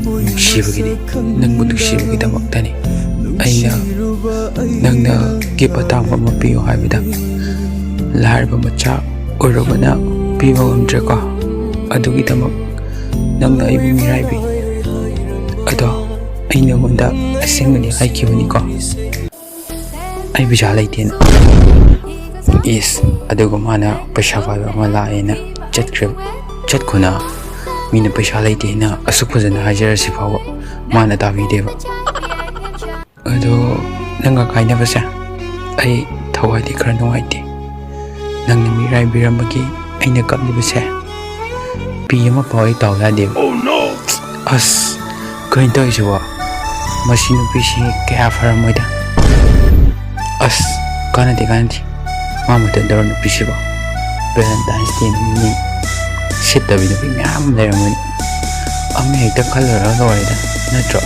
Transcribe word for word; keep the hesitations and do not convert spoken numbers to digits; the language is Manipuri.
ꯅꯨꯡꯁꯤꯕꯒꯤꯅꯤ, ꯅꯪꯕꯨ ꯅꯨꯡꯁꯤꯕꯒꯤꯗꯃꯛꯇꯅꯤ꯫ ꯑꯩꯅ ꯅꯪꯅ ꯒꯤꯐ ꯑꯇꯥꯡꯕ ꯑꯃ ꯄꯤꯌꯨ ꯍꯥꯏꯕꯗ, ꯂꯥꯏꯔꯕ ꯃꯆꯥ ꯑꯣꯏꯔꯨꯕꯅ ꯄꯤꯕ ꯉꯝꯗ꯭ꯔꯦꯀꯣ꯫ ꯑꯗꯨꯒꯤꯗꯃꯛ ꯅꯪꯅ ꯑꯩꯕꯨ ꯃꯤꯔꯥꯏꯕꯤ꯫ ꯑꯗꯣ ꯑꯩ ꯅꯉꯣꯟꯗ ꯑꯁꯦꯡꯕꯅꯤ ꯍꯥꯏꯈꯤꯕꯅꯤꯀꯣ꯫ ꯑꯩ ꯄꯩꯁꯥ ꯂꯩꯇꯦꯅ꯫ ꯏꯁ, ꯑꯗꯨꯒ ꯃꯥꯅ ꯄꯩꯁꯥ ꯄꯥꯏꯕ ꯑꯃ ꯂꯥꯛꯑꯦꯅ ꯆꯠꯈ꯭ꯔꯦ꯫ ꯆꯠꯈꯣꯅ, ꯃꯤꯅ ꯄꯩꯁꯥ ꯂꯩꯇꯦꯅ ꯑꯁꯨꯛ ꯐꯖꯅ ꯍꯥꯏꯖꯔꯁꯤ ꯐꯥꯎꯕ ꯃꯥꯅ ꯇꯥꯕꯤꯗꯦꯕ꯫ ꯑꯗꯣ ꯅꯪꯒ ꯀꯥꯏꯅꯕꯁꯦ ꯑꯩ ꯊꯋꯥꯏꯗꯤ ꯈꯔ ꯅꯨꯡꯉꯥꯏꯇꯦ꯫ ꯅꯪꯅ ꯃꯤꯔꯥꯏꯕꯤꯔꯝꯕꯒꯤ ꯑꯩꯅ ꯀꯞꯂꯤꯕꯁꯦ, ꯄꯤ ꯑꯃ ꯐꯥꯎ ꯑꯩ ꯇꯥꯎ ꯌꯥꯗꯦꯕ꯫ ꯑꯁ, ꯀꯩꯅꯣ ꯇꯧꯔꯤꯁꯤꯕꯣ? ꯃꯁꯤ ꯅꯨꯄꯤꯁꯤ ꯀꯌꯥ ꯐꯔꯝꯃꯣꯏꯗ꯫ ꯑꯁ, ꯀꯥꯟꯅꯗꯦ, ꯀꯥꯟꯅꯗꯦ꯫ ꯃꯥ ꯃꯇꯟꯗꯧꯔ ꯅꯨꯄꯤꯁꯤꯕꯣ꯫ Valentine's Day ꯅꯨꯃꯤꯠ ꯁꯤꯠꯇꯕꯤ ꯅꯨꯄꯤ ꯃꯌꯥꯝ ꯂꯩꯔꯝꯒꯅꯤ꯫ ꯑꯃ ꯍꯦꯛꯇ ꯈꯜꯂꯨꯔꯒ ꯂꯣꯏꯔꯦꯗ, ꯅꯠꯇ꯭ꯔꯣ?